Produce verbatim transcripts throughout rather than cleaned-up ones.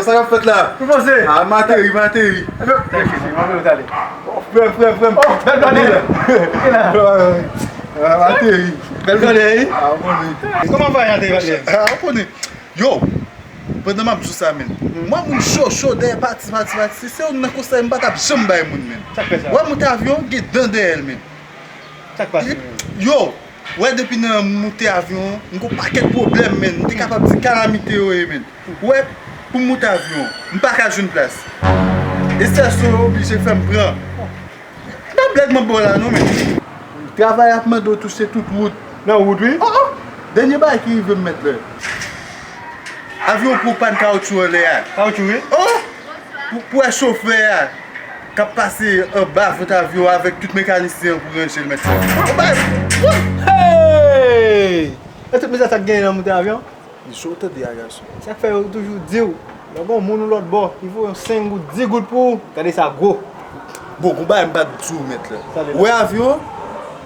Sa k ap fèt la? Ou panse? Ah, m ateri, m ateri. Frè m, frè m, frè m. Oh, bèl vale. Ah, m ateri. Bèl vale, wi. Ah, ou konnen. Kòman vwayaj la te ye, Patrick? Ah, ou konnen. Yo, pandan m ap di w sa, menn. Mwen, moun cho, cho, dèyè pati, pati, pati. Si se youn nan konsèy m pa t ap janm bay moun, menn. Sa k fè sa? Wè, moute avyon, gen dan dèyè l, menn. Sa k pase, menn? Yo, wè, depi nan moute avyon, m gon pakèt pwoblèm, menn. M te kapab di kalamite yo ye, menn. Wè, pou m moute avyon, m pa ka jwenn plas. E sèso yo oblije fè m pran. Se pa blag m ap ba w la, non, menn. Travay ap mande w touche tout wout. Nan wout, wi. Oh, oh. Dènye bagay ki rive m, mèt la. Avyon pran pann kawotchou anlè a. Kawotchou, wi. Oh! Pou, pou wè chofè a k ap pase anba vant avyon an avèk tout mekanisyen an pou ranje l, mèt la. Ou bay. Hey! E tout mizè sa k genyen nan moute avyon? Li cho tande a gason. Sa k fè yo toujou di w, lè gon moun ou lòt bò, li voye yon senk goud, dis goud pou ou, gade sa gwo. Bon, gon bagay m pa t di w, mèt la. Ou wè avyon,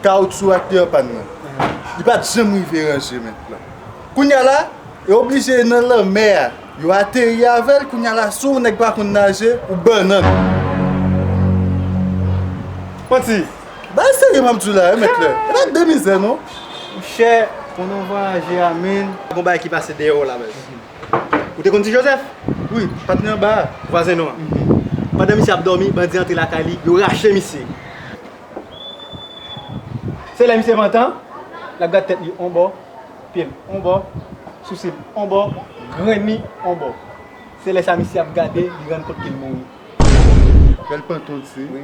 kawotchou a te an pàn nan. Li pa t janm rive ranje, mèt la. Kounye a la, yo oblije nan lanmè a. Yo ateri avè l, kounye a la, si yon nèg pa konn naje, ou bannann. Manti. Bagay serye m ap di w la, wi, mèt la. E pa de mizè, non. Monchè, pandan w vwayaje a, menn. Gon bagay ki pase dèyè w la, baz. Ou te konn Ti Jozèf? Wi, patnè anba a. Vwazen nou an. Pandan misye ap dòmi, bandi antre lakay li, yo rache misye. Se lè misye pantan, l ap gad tèt li on bò, pye l on bò, sousi l on bò, grenn li on bò. Se lè sa misye ap gade, li rann kont ke l mouri. Lè l pantan, se. Wi.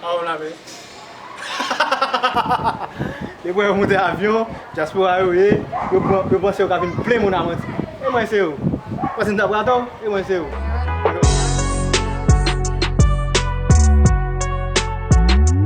Aw, lamen. Depi w moute avyon, dyaspora yo ye, yo pran, yo panse yo ka vin plen moun a manti. E mwen se yo. Ou panse m t ap rate w? E mwen se yo.